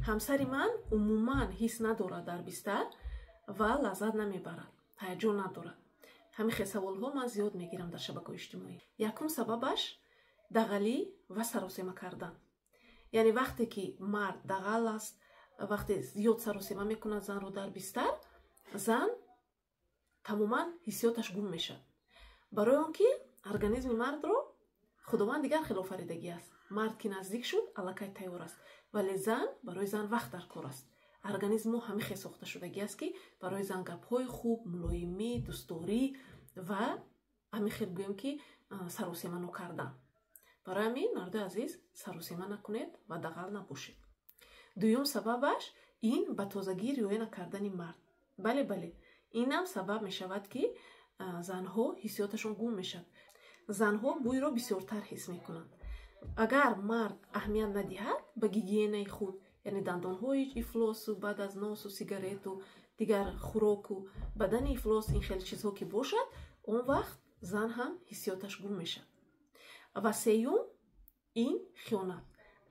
Ҳамсари ман умуман ҳис надорад дар бистар ва лаззат намебарад, ҳаяҷон надорад. Ҳамин хел саволҳо ман зиёд мегирам дар шабакаҳои иҷтимоӣ. Якум сабабаш дағалӣ ва саросема кардан. Яъне вақте ки мард дағал аст, вақте зиёд саросема мекунад занро дар бистар, зан тамоман ҳиссиёташ гум мешавад. Барои он ки организми мардро Худованд дигар хел офаридагӣ аст. Мард ки наздик шуд, аллакай тайёр аст, вале зан, барои зан вақт дар кор аст. Организми мо ҳамин хел сохташудагӣ аст, ки барои зан гапҳои хуб, мулоимӣ, дӯстдорӣ ва ҳамин хел гӯем ки саросема нокардан. Барои ҳамин, мардои азиз, саросема накунед ва дағал набошед. Дуюм сабабаш ин ба тозагӣ риоя накардани мард. Бале, бале, инам сабаб мешавад, ки занҳо ҳиссиёташон гум мешавад. Занҳо бӯйро бисёртар ҳис мекунанд. Агар мард аҳамият надиҳад ба гигиенаи худ, яъне дандонҳои ифлосу баъд аз носу сигарету дигар хӯроку бадани ифлос, ин хеле чизҳо ки бошад, он вақт зан ҳам ҳиссиёташ гум мешавад. Ва сеюм ин хиёнат.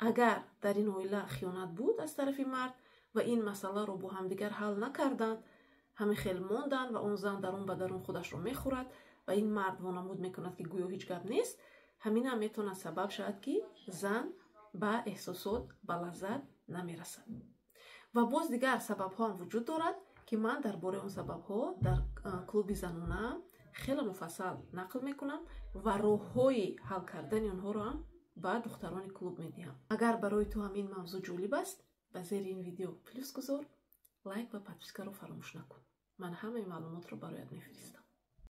Агар дар ин оила хиёнат буд аз тарафи мард ва ин масъаларо бо ҳамдигар ҳал накарданд, ҳамин хел монданд ва он зан дарун ба дарун худашро мехӯрад ва ин мард вонамуд мекунад, ки гӯё ҳеҷ гап нест, ҳаминам метавонад сабаб шавад, ки зан ба эҳсосот, ба лаззат намерасад. Ва боз дигар сабабҳоам вуҷуд дорад, ки ман дар бораи он сабабҳо дар клуби занонаам хеле муфассал нақл мекунам ва роҳҳои ҳал кардани онҳоро ҳам ба духтарони клуб медиҳам. Агар барои ту ҳам ин мавзӯъ ҷолиб аст, ба зери ин видео плюс гузор, лайк ва подпискаро фаромӯш накун. Ман ҳамаи маълумотро бароят мефиристам.